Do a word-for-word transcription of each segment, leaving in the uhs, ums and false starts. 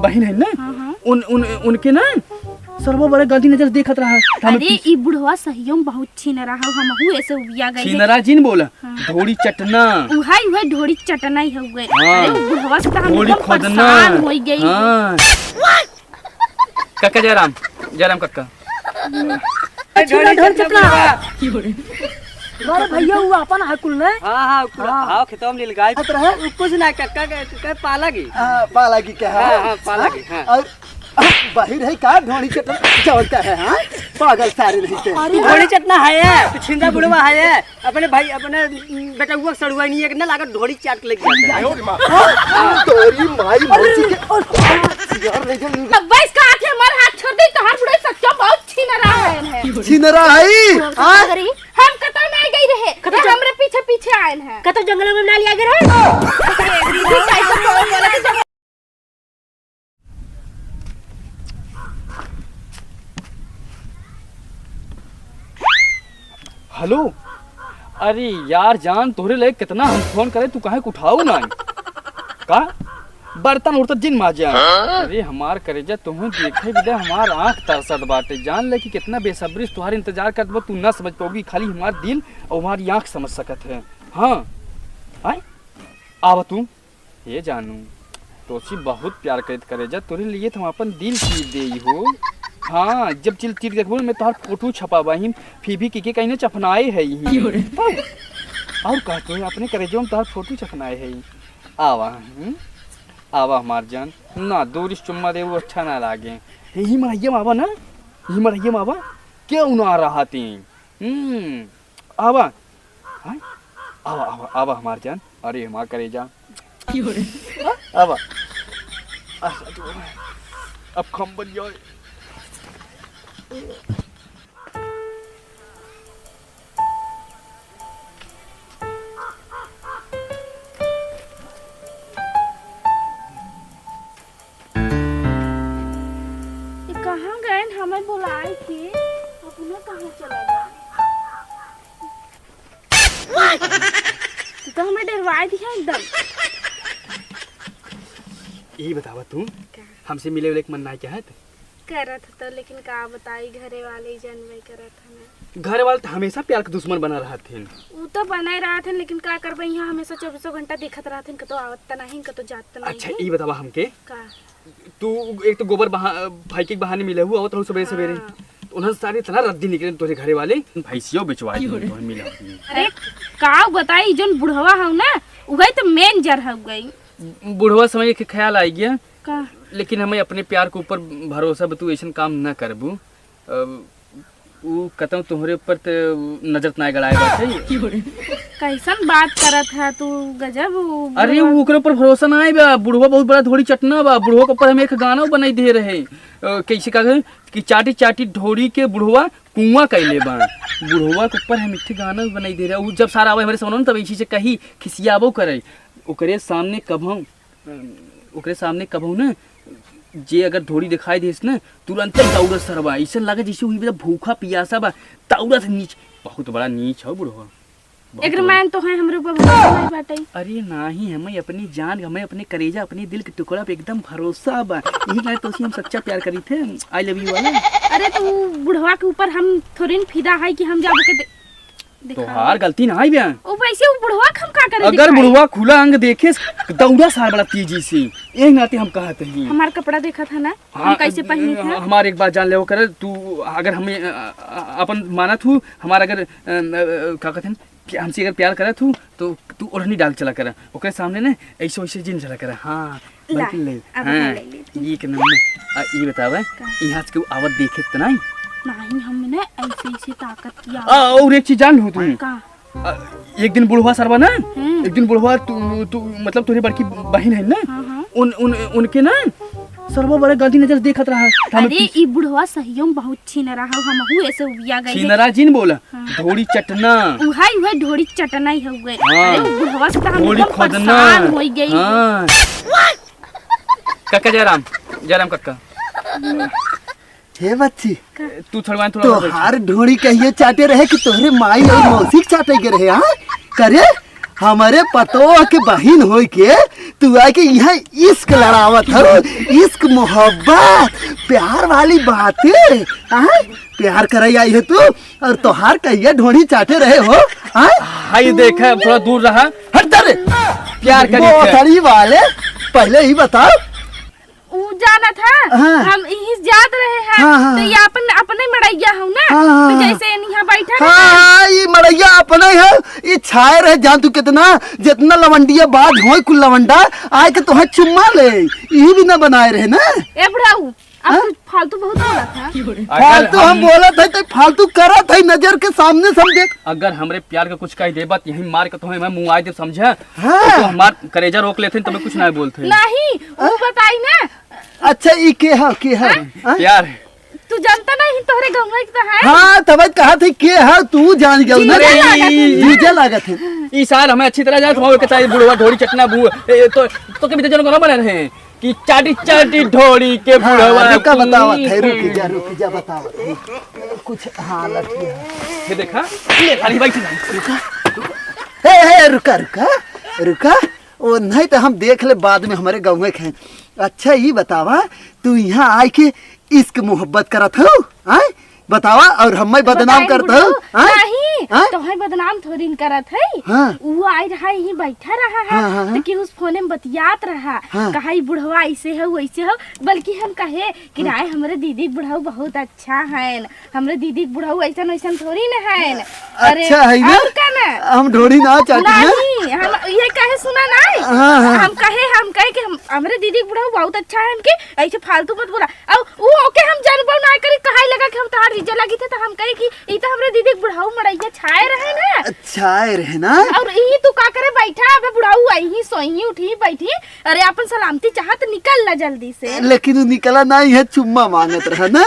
बहिन है ना, हाँ, हाँ। उन, उन, उनके ना सरवा बड़े गलती नजर देखत रहा। हम अरे, पीछ- ई बुढ़वा सहियो में बहुत छिनरा हौ, हमहू ऐसे उबिया गई। छिनरा जिन बोला, हाँ। ढोड़ी चटना। उहाई, उहाई ढोड़ी चटना ही हउए। हाँ। अरे, उ बुढ़वा से तो हम ढोड़ी एकदम खोदना। परेशान होइ गई। हाँ। काका जयराम, जयराम काका। अच्छा, ढोड़ी ढोड़ी चटना चटना। बाबा। अरे भैया, वो अपन है कुल ने? हाँ, हाँ, कुल, हाँ। हाँ, खेतवा में नील गाय। हत रहे? उ कुछ ना, काका के, के पाला की। हाँ, पाला की क्या है? हाँ, हाँ, पाला की, हाँ। और बाहिर है का ढोड़ी चटना? जवन का है, हाँ? पागल सारे नहीं थे। अरे ढोड़ी चटना है ये, तू छिंदा बुढ़वा है ये। अपने भाई, अपने बेटउआ सड़ुआ नहीं है, ना लागत ढोड़ी चाट लेके जाता है। हाँ, तोरी माई मौसी के। यार, ले जा, ले जा। अब बस का आके हमार हाथ छोड़ दे, तोहार बुढ़वा सच्चा बहुत छिनरा है। छिनरा है? हाँ? हम कतौ नहीं गई रहे, कतौ ये जंग- हमरे पीछे पीछे आए हैं। कतौ जंगल में ना लिया गए रहे? हेलो, अरे यार जान, तोहरे लगे कितना हम फोन करे, तू काहे के उठाऊ ना? का? बर्तन उर्तन जिन माजा। अरे हमार करेजा, तोहू देखे बिदा हमार आँख तरसत बाटे। जान ले कि कितना बेसब्री से तोहार इंतजार करत बा, तू ना समझ पाओगी। खाली हमार दिल और हमारी आँख समझ सकत है। हाँ, आय, आवा तू। हे जानू, तोसी बहुत प्यार करित करेजा, तोरे लिए तो हम अपन दिल चीर देई हो। हाँ, जब चिल चीर देखबो, मैं तोहार फोटो छपावा ही, फिर भी किके कहीं ने चफनाए है ही। और का, तोहे अपने करेजो में तोहार फोटो चफनाए है ही। आवा, हम्म? आवा हमार जान। ना, दूर से चुम्मा दे, वो अच्छा ना लागे। यही मरैया में आवा ना, यही मरैया में आवा। क्यों ना रहा ती? हम्म, आवा। हाँ? आवा, आवा, आवा हमार जान। अरे हमार करेजा। आवा। अब खम बन जाए। ये कहाँ गए हमें बुलाए के? अपने कहाँ चला गए? तू तो हमें डरवाए दिया एकदम। यही बतावा तू, का? हमसे मिले वाले के मन ना चाहत? करत ह तो, लेकिन का बताई, घरे वाले ही जानबे करत ह ना। घर वाले तो हमेशा प्यार के दुश्मन बना रहत हैं। उ तो बना ही रहत हैं, लेकिन का करबे, यहाँ हमेशा चौबीसों घंटा देखत रहत हैं, कतो आवत त नहीं, कतो जात त नहीं। अच्छा, ई बतावा हमके, का? तू एक तो गोबर बहा-, फेंके के बहाने मिले हुआ, आवत रहू सबेरे सबेरे। हाँ। तो उन्हें सारे इतना रद्दी निकले तोरे घरे वाले, भैंसियों बेचवा दी तोहे मिला। अरे, का बताई, जोन बुढ़वा हौ ना, उहे तो मेन जर हौ गई। बुढ़वा समय के ख्याल आई गया। का? लेकिन हमें अपने प्यार के ऊपर भरोसा बा, तू ऐसन काम ना करबू। अब ऊ कतौ तोहरे ऊपर ते नजर त ना गड़ाए बाटे। कैसन बात करत है तू, गजब। ऊ अरे, बुढ़वा ऊ ओकरे ऊपर भरोसा ना आए बा, बुढ़वा बहुत बड़ा ढोड़ी चटना बा। बुढ़वा के ऊपर हम एक गाना बनाई दे रहे, अ, कैसे कहे कि चाटी चाटी ढोड़ी के बुढ़वा कुआं कैले बा। बुढ़वा के ऊपर हम एक ठे गाना बनाई दे रहे। ऊ जब सारा आवे हमारे सामने, तब इसी से कही खिसियाबो करे। ओकरे सामने कभौ ओकरे सामने कबहू न, जे अगर ढोड़ी दिखाई देस न, तुरंते दौड़त सरवा। अइसन लागे जैसे हुई बा भूखा पियासा बा, दौड़त नीच। बहुत बड़ा नीच हौ बुढ़वा, बहुत एकरे बड़ा। मान तो है, हमरे ऊपर भरोसा नहीं बाटे। अरे नाही, हमें अपनी जान, हमें अपने करेजा, अपने दिल के टुकड़ा पे एकदम भरोसा बा। यही कारण तो उसी हम सच्चा प्यार करी थे, I love you वाला। अरे तो उ बुढ़वा के ऊपर हम थोड़ी न फिदा है कि हम जाबो के दे-, दिखाओ। तोहार गलती ना है बयान। ओ वैसे उ बुढ़वा के हम का करे अगर दिखाई? बुढ़वा खुला अंग देखे, दौड़ा सार बड़ा तेजी से। एक नाते हम कहत हई। हमार कपड़ा देखत है ना? हाँ, हम कैसे पहनी था? हमार एक बात जान लेवो करे, तू अगर हमें, अ, अ, अपन मानत हूँ, हमार अगर, अ, अ, का कहत हन कि हमसे अगर प्यार करत हूँ, तो तू ओढ़नी डाल चला कर, ओकरे सामने ने ऐसे वैसे जिन चला कर। हाँ, ला, बिल्कुल ले। अब हाँ, हम ले लेती। ये के नमूने। आ, ये बतावे, का? यहाँ से केहू आवत देखे त नहीं? नहीं, हम ना ऐसे, ऐसे ताकत किया। आ, और एक चीज जान लो तू। का? आ, एक दिन बुढ़वा सरवा ना, हम्म। एक दिन बुढ़वा तू, तू, मतलब तोरी बड़की बहिन है ना, हाँ, हाँ। उन, उन, उनके ना सरवा बड़े गलती नजर देखत रहा। त हमें अरे, पीछ- ई बुढ़वा सहियो में बहुत छीनरा हौ, हमहू ऐसे उबिया गई। छीनरा जिन बोला, हाँ। ढोड़ी चटना। उहाई, उहाई ढोड़ी चटना ही हउए। हाँ। अरे, उ बुढ़वा से तो हम ढोड़ी एकदम खोदना। परेशान होइ गई। हाँ। काका जयराम, जयराम काका। हे बच्ची, का? तू थोड़ा, थोड़ा और बैठ। तोहार ढोड़ी कहिए चाटे रहे कि तोहरे माई और मौसी के चाटे के रहे, हाँ? करे? हमरे पतोह के बहिन होई के तू आके यहाँ इश्क लड़ावत हो, इश्क मोहब्बत प्यार वाली बातें, हाँ? प्यार करे आई है तू, और तोहार कहिया ढोढ़ी चाटे रहे हो, हाँ? हाय देखा, थोड़ा दूर रहा। हट जा रे। प्यार करी थे। बोतरी वाले, पहले ही बताओ। उ जानत ह, हाँ। हम इही जात रहे हैं, हाँ, हाँ, तो हाँ। ये अपन, अपने मड़ैया हौ ना, हाँ, हाँ, तो हाँ। जैसे इहाँ बैठा हाँ, रहे। हाँ, ई मड़ैया अपने है, ई छाए रहे, जान तू कितना, जितना लवंडिया बाज होई कुल लवंडा, आए के तोहे चुम्मा ले, ई भी ना बनाए रहे ना। ए बुढ़ऊ, अब हाँ? तू फालतू बहुत बोलत ह। अगर फालतू हम हम बोलत है तो फालतू करत है, नजर के सामने से हम देख। अगर हमरे प्यार के कुछ कह देबा, त यहीं मार के तोहे मैं मुआई देब, समझे? हाँ। तो हमार करेजा रोक लेते, तबे कुछ ना बोलते। नहीं, उ हाँ? बताई ना। अच्छा, ई के ह, के ह? हाँ? हाँ? प्यार। तू जानता नहीं, तोहरे गौवा के तो है। हाँ, तब कहा थे के ह, तू जान गया ना। जीजा लागत है। जीजा लागत है। ई सार हमें अच्छी तरह जान, तुम्हारे के चाहे बुढ़वा ढोरी चटना बू-, ए, तो, तो के भी तो जन को ना बना रहे हैं कि चाटी चाटी ढोरी के हाँ, बुढ़वा रुका, की। बतावत है, रुक जा, रुक जा, बतावत है। कुछ, हाँ, लड़की है। ये देखा, ये खाली बैठी है। रुका, रुका। हे, हे, रुका, रुका, रुका। ओ नहीं तो हम देख ले बाद में, हमरे गौवा के हैं। अच्छा, ई बतावा, तू यहाँ आए के इश्क मोहब्बत करत हो, आय? बतावा, और हमें बदनाम बताई करत हो, बुढ़ऊ, आय? नहीं, आय? तोहे बदनाम थोड़ी न करत है। हाँ। उ आए रहा, यहीं बैठा रहा है, हाँ, हाँ, हाँ। तो कि उस फोने में बतियात रहा, हाँ। कहा, "ई बुढ़वा ऐसे हो, वैसे हो," बल्कि हम कहे कि हाँ। "राय, हमरे दीदी के बुढ़ऊ बहुत अच्छा है।" हमरे दीदी के बुढ़ऊ ऐसन वैसन थोड़ी न है। अरे, अच्छा है ना? और का ना? हम ढोढ़ी ना चाटी ना? नहीं, हम ये कहे सुना ना। हाँ, हाँ। हम कहे, हम कहे कि हम, हमरे दीदी के बुढ़ऊ बहुत अच्छा है, इनके ऐसे फालतू मत बोला। और वो ओके हम जानबो ना करी, कहाई लगा कि हम तोहार जीजा लगी थे, तो हम कहे कि ई तो हमरे दीदी के बुढ़ऊ मड़ैया छाए रहे ना। छाए रहे ना? और ई तू का करे बैठा, अबे बुढ़ऊ आई ही, सोई ही, उठी, बैठी। अरे, अपन सलामती चाहत, निकल ला जल्दी से। लेकिन उ निकला नहीं है, चुम्मा मांगत रहा ना।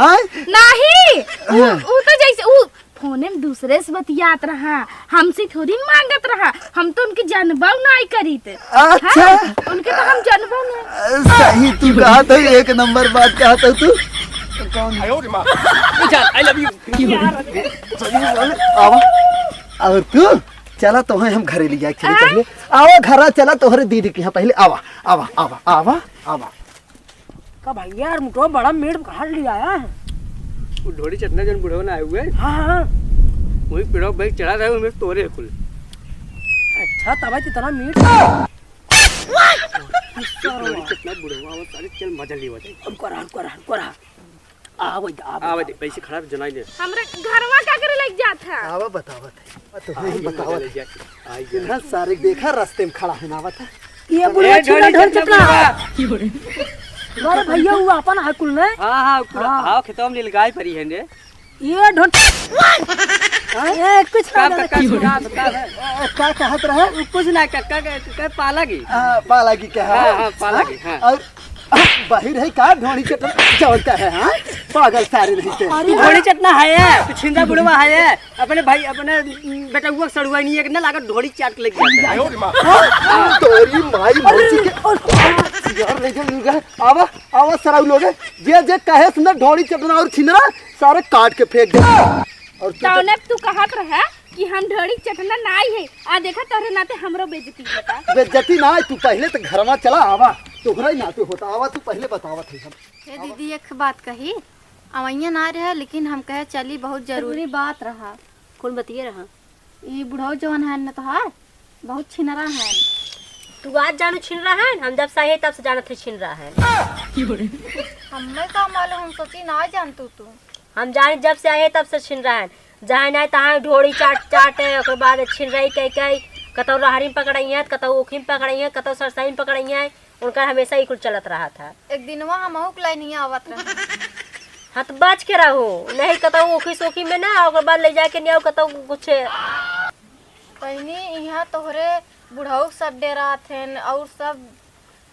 आय? नहीं, उ, हाँ। उ तो जैसे उ फोने में दूसरे से बतियात रहा, हमसे थोड़ी मांगत रहा, हम तो उनके जानबो नाई करीत। अच्छा। हाँ, उनके तो हम जानबो ना। सही तू कहत है, एक नंबर बात कहत है तू। कौन? ए जान, I love you। आवा, और तू चला, तोहे हम घरे ले जाए चली हाँ? पहले। आवा घरा चला, तोहरे दीदी के यहाँ पहले। आवा, आवा, आवा, आवा, आवा। का भैया यार, मुटवा बड़ा मेड़ काट लिया है। वो ढोढ़ी चटना जन बुढ़वा ना आए हुए। हाँ, हाँ। वही पेड़वा बैग चढ़ा रहे, उनमें तोरे कुल। अच्छा, तब इतना मीठ। ढोढ़ी चटना बुढ़वा, वो सारे चल मजा लेवा जाए। रुको रहा, रुको रहा, रुको रहा। आवे दे, आवे आवे दे। दे, पैसे खड़ा जनाई दे। हमरा घरवा का करे लग जात है? आवा बतावत है। आ, तो आ, हम ये बतावत मजा ले है। जा। आ, ये इतना सारे देखा रास्ते में खड़ा है ना, आवत है। ये बुढ़वा ए, छीना ढोल ढोल चटना चटना। बुढ़वा। अरे भैया, वो अपन है कुल ने? हाँ, हाँ, पूरा हाँ। हाँ, खेतवा में नीलगाय परी है ने। ये ढोल। हाँ? ए, कुछ का ना कक्का देखी। सुना, बता है। ए, का कहत रहे? वो कुछ ना, कक्का के, के पाला की। हाँ, पाला की कहा। हाँ, हाँ, पाला की, हाँ। और बाहिर है का ढोढ़ी चटना जौन का है, हाँ? पागल सारे नहीं थे। अरे ढोढ़ी चटना है ये, तू छिंदा बुढ़वा है ये। अपने भाई, अपने बेटउआ सड़ुआ नहीं है, कितना लागत ढोढ़ी चाट के लग जाता है। हाँ? तोरी माई भौजी के। यार, ले जा, ले जा। आवा, आवा, सराऊ लोग। जे, जे कहे सुना ढोढ़ी चटना और छिनरा, सारे काट के फेंक दे। और तू तो तौने तू कहत रहे कि हम ढोढ़ी चटना नाई है, आ देखा तोहरे नाते हमरो बेइज्जती होता। बेइज्जती ना, तू पहले तो घरवा चला, आवा, तोहरा ही नाते होता, आवा, तू पहले बतावत है हम। हे दीदी, एक बात कही, अवैया ना रहे, लेकिन हम कहे चली, बहुत जरूरी बात रहा। कौन बतिये रहा? ई बुढ़ऊ जवन है न तोहार, बहुत छिनरा है। तू आज जानू छिनरा है, हम जब से आए तब से जानत है छिनरा है। हमें का मालूम, हम सोची ना जानतू तू। हम जानी जब से आए तब से छिनरा है, जहाँ ना तहाँ ढोढ़ी चाट चाट है, ओकर बाद छिनराई कई कई, कतौ रहरी में पकड़ई है, कतौ ओखी में पकड़ई है, कतौ सरसई में पकड़ई है, उनका हमेशा ही कुल चलत रहा था। एक दिनवा हमहू के लाइन ही आवत रहे। हाँ, तो बच के रहो, नहीं कतौ ओखी सोखी में ना, ओकर बाद ले जाके नहीं आओ कतौ कुछ। तैनी यहाँ तोहरे बुढ़ऊ सब डेरात हैं, और सब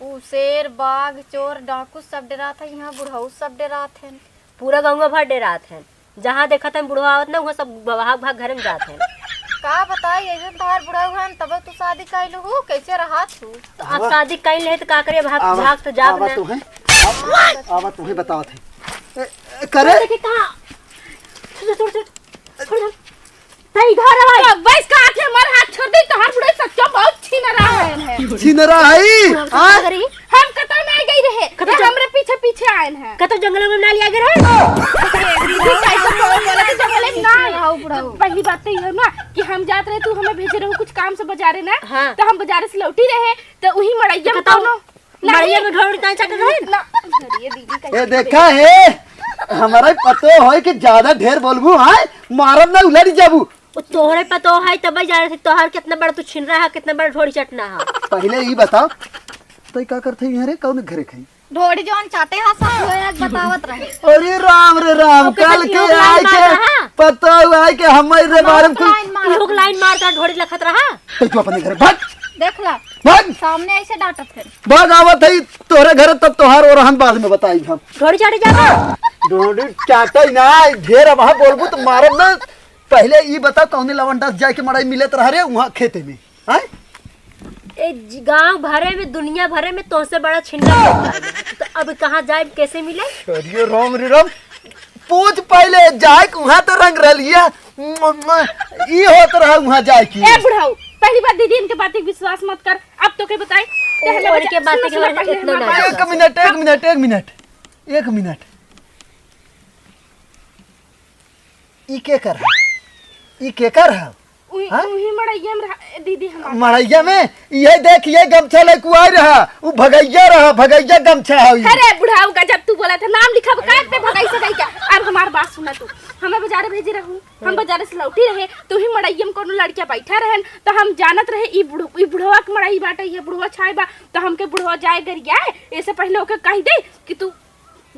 उ शेर, बाघ, चोर, डाकू सब डेरात है, यहाँ बुढ़ऊ सब डेरात हैं। पूरा गौवा भर डेरात हैं। जहाँ देखत हैं बुढ़वा आवत ना, वहाँ सब भाग भाग घर में जात हैं। का बताई, ऐसे तोहार बुढ़ऊ हैं, तब तू शादी कैलू हूँ, कैसे रहा तू? तो अब आवा। शादी कैल है तो का करे, भाग, आवा, भाग तो जाब आवा ना। तोहे, आवा, आवा तोहे बतावत है। ए, ए, करे? देखी कहाँ? छोड़, छोड़, छोड़, छोड़, छोड़। तई घर आवा। तो बस का आके हमार हाथ छोड़ दे, तोहार बुढ़ऊ सच्चो बहुत छिनरा है। छिनरा है? बुढ़ऊ से हाँ? का करी? हम कतौ नहीं गई रहे, कतौ ये जंग- हमरे पीछे पीछे आए हैं। कतौ जंगल में ना लिया गए रहे? अरे, दीदी, कैसे बोल बोला कि जंगल में ना आए? बुढ़ऊ, बुढ़ऊ। तो पहली बात तो ये है ना कि हम जात रहे, तू हमें भेजे रहो कुछ काम से बाजारे ना, हाँ। तो हम बाजारे से लौटी रहे, तो वही मड़ैया में कतौ कौनो मड़ैया में ढोर उड़तान चाटत रहे? ना। अरे दीदी, कैसे ए, देखा है, हमारा पतो है कि ज्यादा ढेर बोलबू, हाँ, मारब ना, उलट जाबू। उ तोहरे पतो है, तब जाने से तोहर कितना बड़ा तू छिनरा है, कितना बड़ा ढोरी चटना है। पहले ई बताओ, तो ई का करत है यहाँ रे, कौन घरे खाई? ढोरी जौन चाटे हा, सब हुए आज बतावत रहे। अरे राम रे राम, ओके, कल तो के इहो line आए मार के रहा। पता हुआ है कि हम रे मारम कुल। line मार। इहो line मार का ढोरी लखत रहा। तो तू अपने घर भाग। देख ला। भाग। सामने ऐसे डांटत है। भाग आवत है तोहरे घर, तब तोहार ओरहन बाद में बताई हम। ढोरी चाटे जाबा? ढोरी चाटे ना, ढेर अब बोलबू तो मारब ना। पहले ई बता कौने लवंडा से जाए के मड़ई मिलत रहा रे वहाँ खेते में, हैं? ए, जि-, गांव भरे में, दुनिया भरे में तोहसे बड़ा छिंडा कोई ना है। तो अब कहाँ जाए, कैसे मिले? अरे राम रे राम, पूछ पहले जाए के वहाँ तो रंग रलिया, ई होत रहा वहाँ जाए की। ए बुढ़ऊ, पहली बात दीदी इनके बात के विश्वास मत कर। अब तो के बताई, ए, पहले और बजा-, के बातें सुनो, के सुनो, बारे में पहले इतना हमार ना बात। एक मिनट, एक मिनट, एक मिनट, एक मिनट। ई केकर है? ई केकर है? उही, हाँ? उही मड़ैया में रहा, दीदी हमार। मड़ैया में? ये देख, ये गमछा लेके आई रहा, उ भगैया रहा, भगैया गमछा है ये। अरे बुढ़ऊ का जब तू बोला था, नाम लिखा बका पे भगाई से गई क्या? अब हमार बात सुना तू, हमें बाजारे भेजे रहू, हम बाजारे से लौटी रहे, तो ही मड़ैया में कोनो लड़किया बैठा रहन, तो हम जानत रहे ई बुढ़-, ई बुढ़वा के मड़ई बाटे, ये बुढ़वा छाए बा, तो हमके बुढ़वा जाए गरियाए, ऐसे पहले ओके कह दे कि तू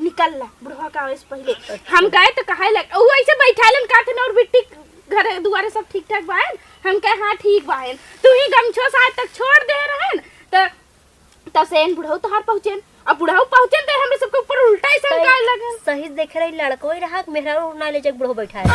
निकल ला, बुढ़वा का आवे से पहिले। अच्छा। हम गए तो कहे लग, ऊ ऐसे बैठालन का थे ना, और बिट्टी घर दुआरे सब ठीक ठाक बाहन? हम कहे, "हाँ, ठीक बाहन।" तू ही गमछो साथ तक छोड़ दे रहन, त, तब से एन बुढ़ऊ तोहार पहुँचेन। अब बुढ़ऊ पहुँचेन त हमरे सबके ऊपर उल्टा ही संकाय लगन। सही देखे रही, लड़को ही रहा, मेहरारू ना ले जाके बुढ़ऊ बैठा है।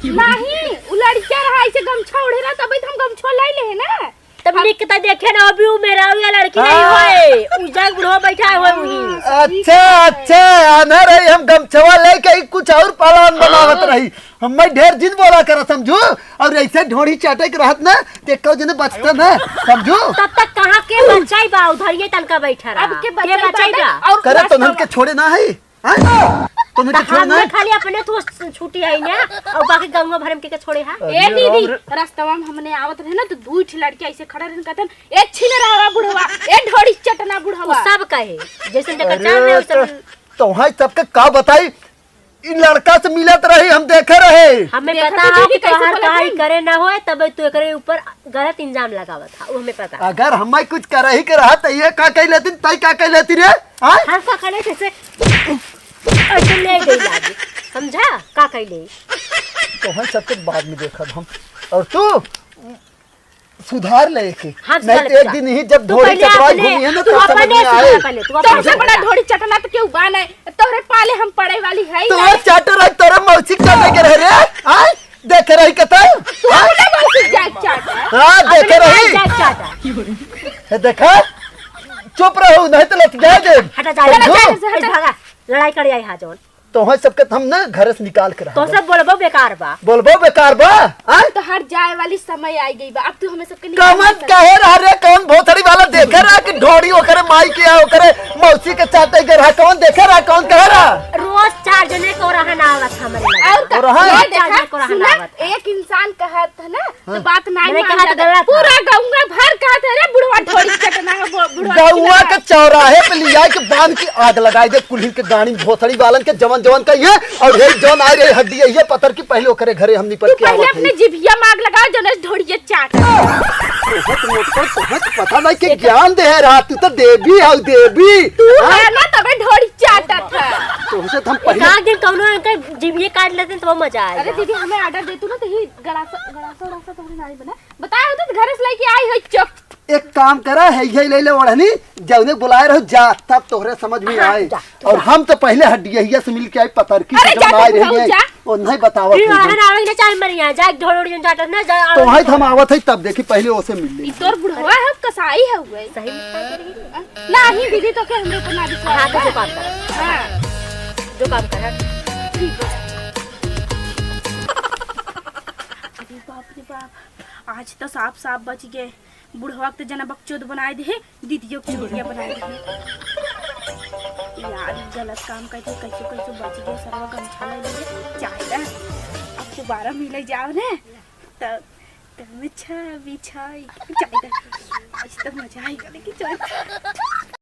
नहीं, उ लड़किया रहा, ऐसे गमछा ओढ़े रहा, तब हम गमछो लाई ले ना। तब हम निक त देखे ना, अभी उ मेहरारू या लड़की नहीं हाँ। होए, उ जाग बुढ़वा बैठा है वही। अच्छा, अच्छा, आना रही, हम गमछवा लेके ही कुछ और plan बनावत हाँ। रही। हम मैं ढेर जिन बोला करा समझू, और ऐसे ढोड़ी चाटे के रहत ना, ते कौ जने बचते ना, समझू। तब तक कहाँ के बचाई बा, उधरिए तनका बैठा रहा। अब के के बचाई बचाई बा? बा? और करे तो उनके छोड़े ना है। हाँ? तुम तो तो छोड़ हम ना। ना खाली अपने तो छुट्टी है ना, और बाकी गाँव भर में के, के छोड़े है। अरे ए दीदी, राम रे। रस्तवा में हमने आवत रहे ना, तो दू ठे लड़के ऐसे खड़ा रहन, कहतन, "ए छिनरा बुढ़वा, ए ढोड़ी चटना बुढ़वा।" वो सब कहे, जैसे देखा अरे चाल रहे, तो, वैसे तो वहाँ सबके का बताई, इन लड़का से मिलत रही, हम देखे रहे। हमें देखा पता तो है दीदी कि कैसे तोहार बोलत काई हन। करे ना होए, तब तू एकरे ऊपर गलत इल्जाम लगावत हा, वो हमें पता है। अगर हमें कुछ करही के रहा, तो ये का कह लेती, तय का कह लेती रे? हाँ? हम का करे जैसे ऐसे ले गई लागी, समझा? का कह ले? तो हम सबके बाद में देखब हम। और तू सुधार ले के। हम नहीं सुधार तो एक लेब। दिन ही जब तू ढोरी पहले चटवाई अपने, घूमी है ना, तू तब समझ अपने में सुधार आए। पहले, तू अपने तुमसे सुधार। बड़ा ढोरी चटना तो केहू बा नहीं। तोहरे पाले हम पड़े वाली है ही तोहर नहीं। चाटे रही, तोहरे मौसी चाटे के रहे रे। आय? देखे रही के तब? तू अपने मौसी जाए चाट। हाँ, देखे अपने रही। जाए चाट। हे देखा, चुप रहू, नहीं तो लतिया दे। हटा जा, समझू? हटा जा, हटा। भागा, लड़ाई कर आई हा जौन। तोहर सबके हम ना घर से निकाल के रहा। तोहसे बोलबो बेकार बा। बोलबो बेकार बा? आय? तोहार जाए वाली समय आई गई बा, अब तू हमें सबके निकाल कमन नहीं सकते। कहे रहा रे, कौन भोसड़ी वाला देखे रहा कि ढोड़ी ओकरे माई के या ओकरे मौसी के चाटे के रहा, कौन देखे रहा, कौन कहे रहा? रोज चार जने को रहन आवत हमरे लगे। और का? और रहा? रोज ये चार देखा, जने को रहन सुना, आवत। एक इंसान कहत है ना, हाँ। तो बात नहीं मैंने मान कहा तो जाता। गलत है। पूरा गौवा भर कहत है, "रे बुढ़वा ढोड़ी चटना है, बु-, बुढ़वा गौवा छिनरा के है।" चौराहे पे लिया के बांध के आग लगाई दे, कुल्हिन के गाड़ी भोसड़ी वालन के जवन जवन का ये, और ये जौन आ रही हड्डी है, ये पत्थर की पहले ओकरे घरे हम निपट ये के पहले आवत अपने है। जिभिया में आग लगाओ, जौन ढोड़िए चाट। तोहत मोटकर, तोहत पता नहीं के एक ज्ञान दे रहा, तू तो देवी है, देवी। तू हाँ? है ना, तबे ढोड़ी चाटत है। तोहसे तो हम एक पहले आध दिन कौनो अंकल जिभिये काट लेते तो मजा आएगा। अरे दीदी, हमें order दे तू ना, तो ही गड़ासा, गड़ासा, गड़ासा तोहरे नाई बना। बताए होते तो घरे से लेके आई होई चुप। एक काम करा है, यही ले ले ओढ़नी, जौने बुलाए रहो जा, तब तोहरे समझ में हाँ, आए। जा, तू और जा। हम तो पहले हड्डिया से मिल के आई पतर की, अरे जब जा, आए तू रही बुढ़ऊ है, जा। और नहीं बतावत फिर है ओढ़न जब। आवे ना चाहे मर यहाँ, जा, ढोल ओढ़ जाटत ना, जा, तो ओढ़न। भाई हम आवत है तब देखी, पहले ओसे मिल ले। ई तोर बुढ़वा है, कसाई है हुए। सही में बता दे रही है। नहीं दीदी, तो के हमरे ऊपर ना विश्वास हाँ, तो बा। जो काम कर। हाँ। जो काम कर, हट। ठीक बा। अरे बाप बाप, आज तो साफ साफ बच गए। बुढ़वा के तो जना बकचोद बनाए दे, दीदियों के चोरिया बनाए दे। यार, ई गलत काम करके कैसे कैसे बच गए। सरवा गमछा ले लिए, चाहे दा, अब दोबारा मिले जाओ ने, तो गमछा बिछाई, चाहे दा, आज तो मजा आएगा, लेकिन चाहे दा।